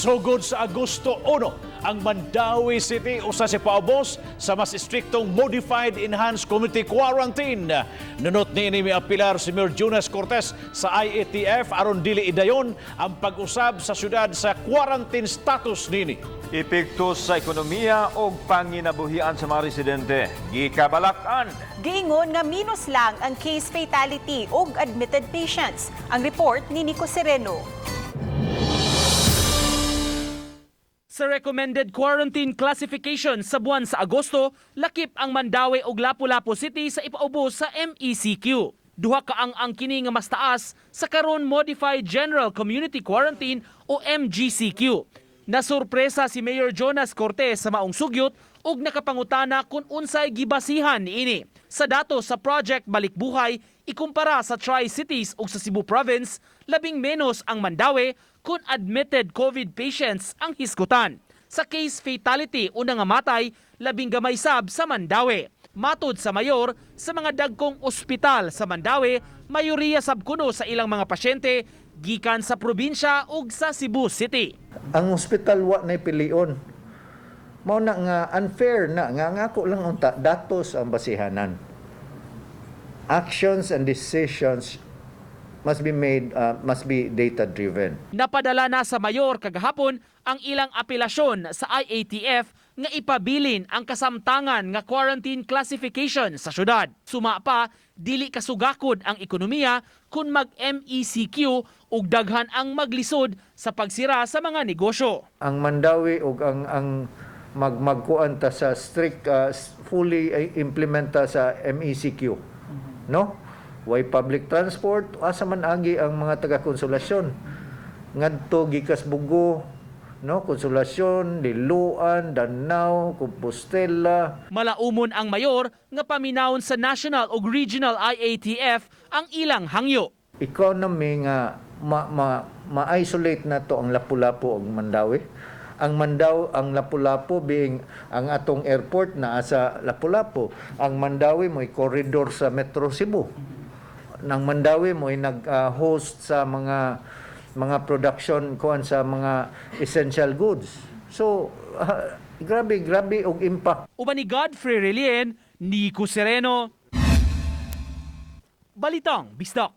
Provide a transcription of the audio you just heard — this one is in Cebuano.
Sugod sa Agosto 1, ang Mandaue City usa sa paubos sa mas istriktong Modified Enhanced Community Quarantine. Nunot niini, miapilar si Mayor Jonas Cortes sa IATF aron dili idayon ang pag-usab sa syudad sa quarantine status nini. Epekto sa ekonomiya o panginabuhian sa mga residente, gikabalak-an. Giingon nga minus lang ang case fatality ug admitted patients. Ang report ni Nico Sereno. Sa recommended quarantine classification sa buwan sa Agosto, lakip ang Mandaue ug Lapu-Lapu City sa ipaubos sa MECQ. Duha ka ang kini nga mas taas sa karon Modified General Community Quarantine o MGCQ. Nasurpresa si Mayor Jonas Cortes sa maong sugyot ug nakapangutana kung unsay gibasihan niini. Sa datos sa Project Balikbuhay, ikumpara sa Tri-Cities ug sa Cebu Province, labing menos ang Mandaue kung admitted COVID patients ang hisgutan. Sa case fatality o nangamatay, labing gamay sab sa Mandaue. Matod sa mayor, sa mga dagkong ospital sa Mandaue, mayoriya sab kuno sa ilang mga pasyente gikan sa probinsya ug sa Cebu City. Ang ospital wa na pilion. Mao na nga unfair na nga nga ako lang unta datos ang basihanan. Actions and decisions must be made must be data driven. Napadala na sa mayor kagahapon ang ilang apelasyon sa IATF nga ipabilin ang kasamtangan nga quarantine classification sa syudad. Suma pa, dili kasugakod ang ekonomiya kung mag-MECQ ug daghan ang maglisod sa pagsira sa mga negosyo. Ang Mandaue ug ang magkuan ta sa strict fully implementa sa MECQ. No? Way public transport, asa man agi ang mga taga Konsolasyon? Ngadto gikas Bugo, no? Konsolasyon, Liloan, Danao, Compostela. Malaumon ang mayor nga paminawon sa national ug regional IATF ang ilang hangyo. Economy nga ma, ma, ma-isolate na to ang Lapu-Lapu ug Mandaue. Ang Mandaue, ang Lapu-Lapu being ang atong airport naa sa Lapu-Lapu. Ang Mandaue mo'y corridor sa Metro Cebu. Nang Mandaue mo'y nag-host sa mga production kuan sa mga essential goods. So, grabe grabe og impact. Uban ni Godfrey Relien, Nico Sereno. Balitang Bisdak.